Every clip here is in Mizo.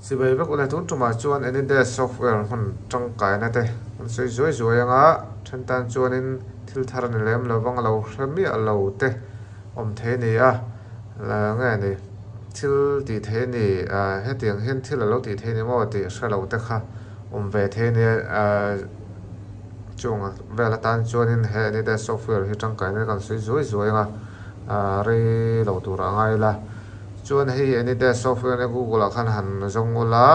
Chibai vek ule tun tumah chuan AnyDesk software hman tangkaina te kan sawi zuai zuai anga then tan chuanin thil thar a ni lem lo vang lo hre miah lo te awm thei a ni a la nge ni thil tih thei a ni ah hetiang hian thil a lo tih thei a ni maw tih hre lo te kha awm ve thei a nia ah chung vel atan chuanin he AnyDesk software hi tangkaina kan sawi zuai zuai anga ah rei lo tur a ngai la. Chuan hei AnyDesk software nia Google ah khan han zawng ula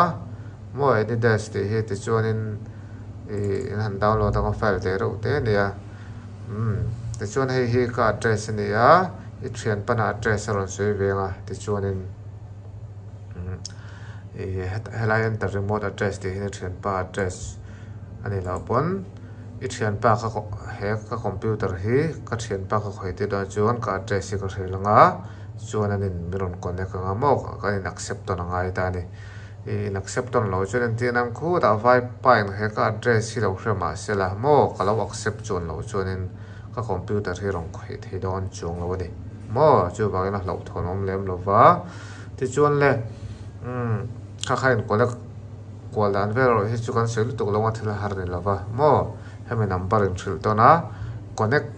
maw AnyDesk tih hi tichuanin ih in han download ang a file teh reuh te ania umm tichuan hei hi ka address a ni a i thian pana address a rawn sawi ve ang a tichuanin umm ih helai enter remote address tih hian i thianpa address a ni loh pawn i thianpa ka he ka computer hi ka thianpa ka khawih tir dawn chuan ka address hi ka hrilh ang a. Chuan an in min rawn connect ang a maw kan in accept tawn a ngai ta a ni. I in accept tawn loh chuan entir nan khutah vai pa in he ka address hi lo hre mah se la maw ka lo accept chuan loh chuanin ka computer hi rawn khawih thei dawn chuang lo a ni maw chuvangin a hlauhthawn awm lem lo va. Tichuan le umm kha kha in connect kual dan vel erawh hi chu kan sawi lutuk lo a thil har ni lo va maw hemi number in hrilh tawn a connect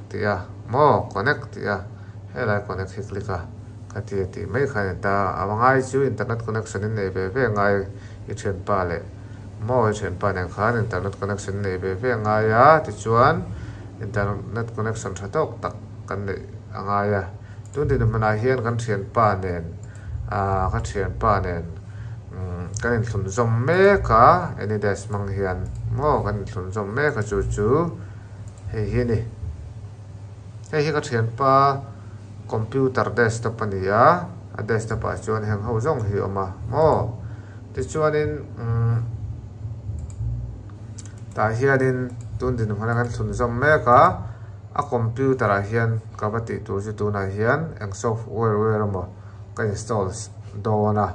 tih a maw connect tih a. Helai connect hi click a, ka ti a tih mai kha a ni ta. A ngai chu internet connection in nei ve ve ngai i thianpa leh maw i thianpa nen khan internet connection in nei ve ve ngai a, tichuan internet connection tha tawk tak kan neih a ngai a. Tun din hmunah hian kan thianpa nen ah ka thianpa nen kan inthlun zawm mek a, AnyDesk hmang hian maw kan inthlun zawm mek a chu chu hei hi a ni. Hei hi ka thianpa computer desktop a ni a, a desktop ah chuan heng ho zawng hi a awm a maw tichuanin umm tah hianin tun dinhmun a kan thlun zawm mek a, a computer ah hian ka va tih tur chu tunah hian eng software vel emaw ka install dawn a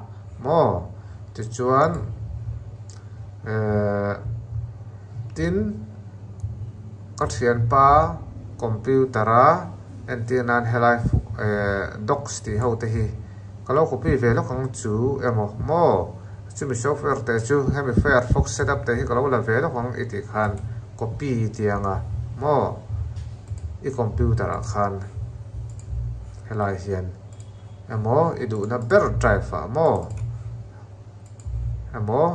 maw tichuan ehh tin. Ka thianpa computer a entir nan helai eh docs tih ho te hi ka lo copy ve lawk ang chu emaw maw chumi software te chu hemi firefox setup te hi ka lo la ve lawk ang i tih khan copy tih anga maw i computer ah khan helai hian emaw i duhna ber drive ah maw emaw.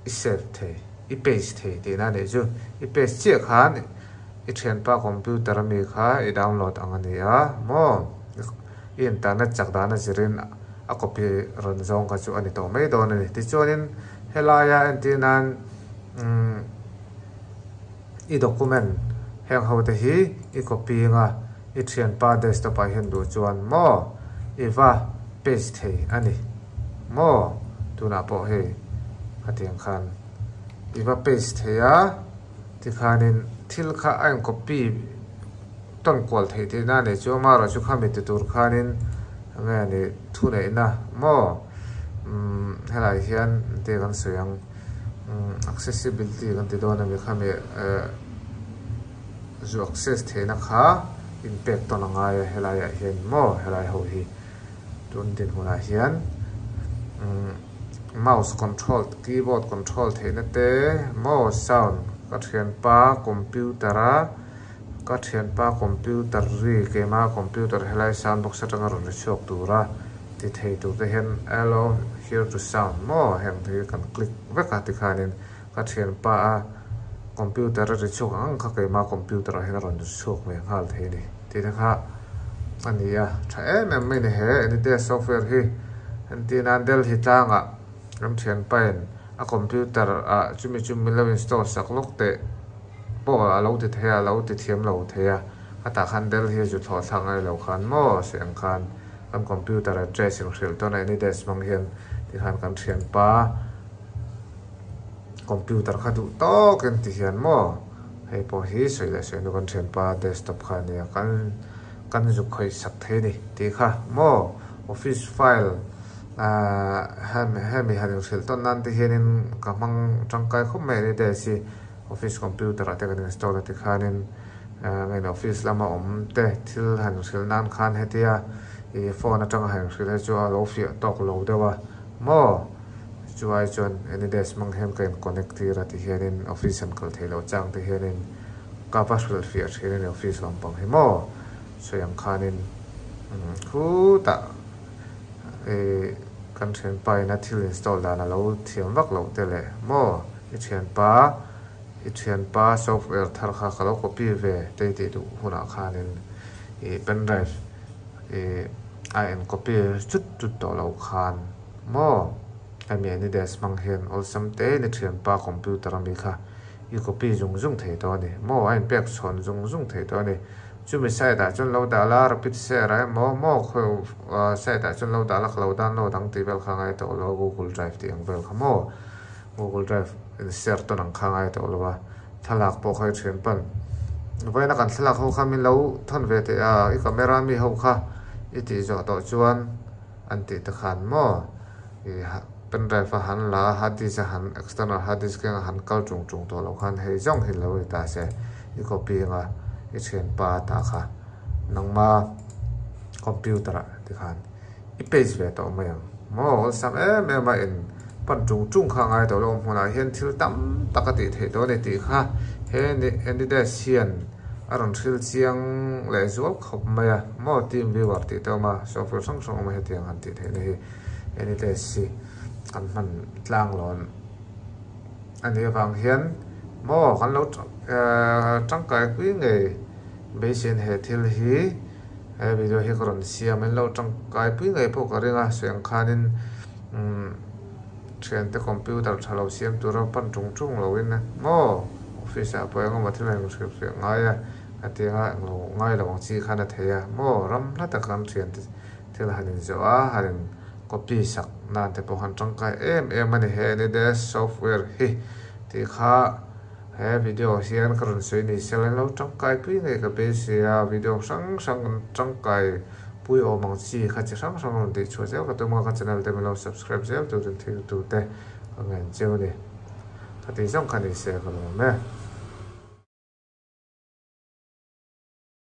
I save thei, i paste thei tihna a nih chu. I paste chiah khan i thianpa computer ami kha i download ang a ni a maw? I internet chak dan a zirin a copy rawn zawng kha chu a ni tawh mai dawn a ni. Tichuanin helaia entir nan umm i document heng ho te hi i copy anga i thianpa desktop ah hian duh chuan maw i va paste thei a ni maw tunah pawh hei khatiang khan i va paste thei a tikhanin thil kha a in copy tawn kual theih theih na a nei chu amaherawh chu khami ti tur khanin enge ni thuneihna maw umm helai hian te kan sawi ang. Accessibility kan ti dawn a mi khami eh zu access theihna kha inpek tawn a ngai a helai ah hian maw helai ho hi tun dinhmunah hian umm mouse control keyboard control theihna te maw sound ka thianpa computer a ka thianpa computer ri keimah computer helai sound box atanga rawn ri chhuak tura ti thei tur te hian allow here to sound maw heng te hi kan click vek a tikhanin ka thianpa a computer a ri chhuak ang ang kha keimah computer ah hian a rawn ri chhuak ve nghal thei a ni tih te kha a ni a tha em em mai a ni he Anydesk software hi entir nan Delhi tlangah kan thianpa in a computer ah chumi chu min lo install sak lawk teh pawh a lo ti thei a a lo ti thiam lo thei a a tah khan Delhi a zu thlawh thlak ngai lo khan maw se ang khan. Kan computer address in hrilh tawn a AnyDesk hmang hian tikhan kan thianpa computer kha duh tawkin ti hian maw hei pawh hi sawi leh sawi nu kan thianpa desktop kha a nia kan kan zuk khawih sak thei a ni tih kha maw office file ahh hemi hemi han inhrilh tawn nan te hianin ka hmang tangkai khawp mai AnyDesk hi office computer ah te kan install a tikhanin. Nge office lama awm te thil han hrilh nan khan hetia ih phone atanga han hrilh hi chu a lo fiah tawk lo deuh a maw Chu ai chuan AnyDesk hmang hian ka in connect tir a ti hianin office an kal theih loh chang te hianin ka va hrilh fiah thin a ni office lampang hi maw sawi ang khanin khutah ih kan thianpa in a thil install dan a lo thiam vak loh te leh maw i thianpa i thianpa software thar kha ka lo copy ve te tih duh hunah khanin ih pendrive ih a in copy chut chut tawh loh khan maw hemi AnyDesk hmang hian awlsam te in i thianpa computer ami kha i copy zung zung thei tawh a ni maw a inpek chhawn zung zung thei tawh a ni chumi side ah chuan lo dah la rapid share ah emaw maw khawi side ah chuan lo dah la ka lo download ang tih vel kha a ngai tawh lo a google drive tih ang vel kha maw google drive in share tawn ang kha a ngai tawh lo a thlalak pawh kha i thian pan vawiin a kan thlalak ho kha min lo thawn ve teh a i camera mi ho kha i tih zawh tawh chuan an tih te khan maw ih pendrive a han la a hard disk a han external hard disk keng a han kal chung chung tawh loh khan hei zawng hi lo ni ta se i copy anga i thianpa tah kha nangma computer ah tikhan i paste ve tawh mai ang maw awlsam em em a in pan chung chung kha a ngai tawh lo awm hmunah hian thil tam tak a tih theih tawh a ni tih kha he AnyDesk hian a rawn hril chiang leh zual khawp mai a maw team viewer tih te a awm a software hrang hrang a awm a hetiang han tih theihna hi AnyDesk hi kan hman tlang lawn a nih avang hian maw kan lo tangkai pui ngei beiseiin he thil hi he video hi ka rawn siam in lo tangkai pui ngei pawh ka ring a sawi ang khanin umm thiante computer tha lo siam tura pan tung tung lo in maw office ah pawh engemaw thil a inhrilh fiah ngai a a tianga englo ngai lo ang chi khan a thei a maw ram hla taka kan thiante thil han inzawh a han in copy sak nan te pawh han tangkai em em a ni he AnyDesk software hi tih kha he video hian ka rawn sawi ni se la lo tangkai pui ngei ka beisei a video hrang hrang kan tangkai pui awm ang chi kha chi hrang hrang rawn tih chhuah zel ka tum a ka channel te min lo subscribe zel turin thil tu te ka ngen cheu a ni ka tih zawng kha ni se ka lawm e.